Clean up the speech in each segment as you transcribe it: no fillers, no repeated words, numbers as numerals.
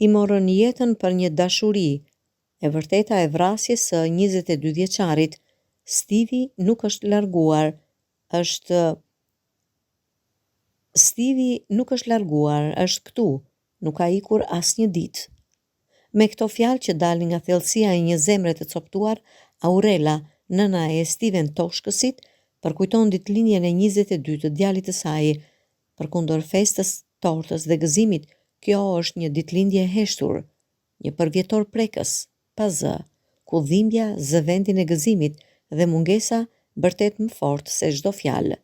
I morën jetën për një dashuri, e vërteta e vrasjes së 22 vjeçarit, Stivi nuk është larguar, është Stivi nuk është larguar, është këtu, nuk ka ikur asnjë ditë. Me këto fjalë që dalin nga thellësia e një zemre të copëtuar, Aurela, nëna e Stiven Toshkësit, përkujton ditëlindjen e 22 të djalit të saj. Përkundër festës, tortës dhe gëzimit, kjo është një ditëlindje e heshtur, një përvjetor prekës, pa zë, ku dhimbja zë vendin e gëzimit dhe mungesa bërtet më fort se çdo fjalë.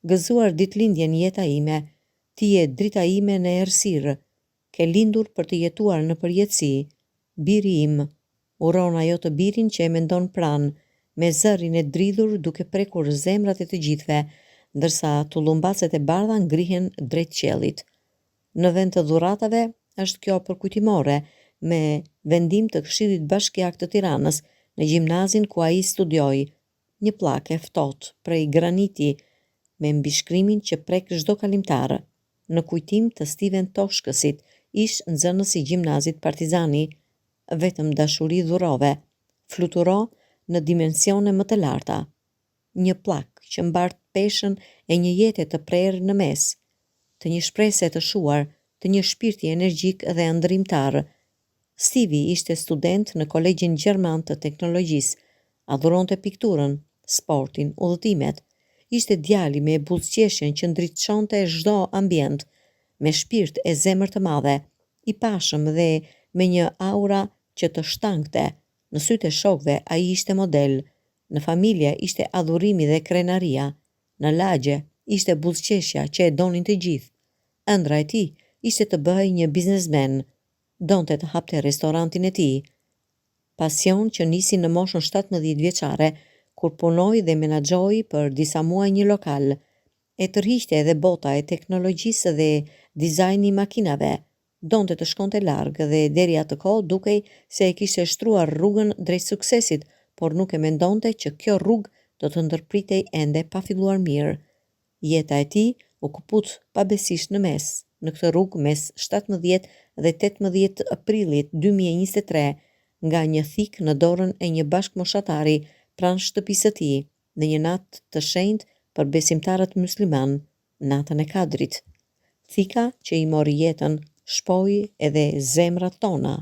Gëzuar ditëlindjen jeta ime, ti je drita ime në errësirë, Ke lindur për të jetuar në përjetësi, biri im, uron ajo të birin që e mendon pranë, me zërin e dridhur duke prekur zemrat e të gjithëve, ndërsa tullumbacet e bardha ngrihen drejt qiellit. Në vend të dhuratave është kjo përkujtimore, me vendim të Këshillit Bashkiak të Tiranës, në gjimnazin ku ai studioi, një pllakë e ftohtë prej graniti me mbishkrimin që prek çdo kalimtar, në kujtim të Stiven Toshkësit, ish nxënës i gjimnazit Partizani, vetëm dashuri dhurove, fluturo në dimensione më të larta. Një pllakë që mbart peshën e një jete të prerë në mes, të një shprese të shuar, të një shpirti energjik dhe ëndërrimtar, Stivi ishte student në Kolegjin Gjerman të Teknologjisë. Adhuronte pikturën, sportin, udhëtimet. Ishte djali me buzëqeshjen që ndriçonte çdo ambient, me shpirt e zemër të madhe, i pashëm dhe me një aura që të shtangte. Në sytë e shokëve ai ishte model, në familje ishte adhurimi dhe krenaria, në lagje ishte buzëqeshja që e donin të gjithë. Ëndrra e tij ishte të bëhej një biznesmen, Donte të hapte restorantin e tij. Pasion që nisi në moshën 17 vjeçare, kur punoi dhe menaxhoi për disa muaj një lokal. E tërhiqte edhe bota e teknologjisë dhe dizajni i makinave. Donte të shkonte larg dhe deri atë kohë dukej se e kishte shtruar rrugën drejt suksesit, por nuk e mendonte që kjo rrugë do të ndërpritej ende pa filluar mirë. Jeta e tij u këput pabesisht në mes, në këtë rrugë mes 17 dhe 18 prillit 2023, nga një thikë në dorën e një bashkëmoshatari pranë shtëpisë së tij, në një natë të shenjtë për besimtarët myslimanë, natën e Kadrit. Thika që i mori jetën, shpoi edhe zemrat tona.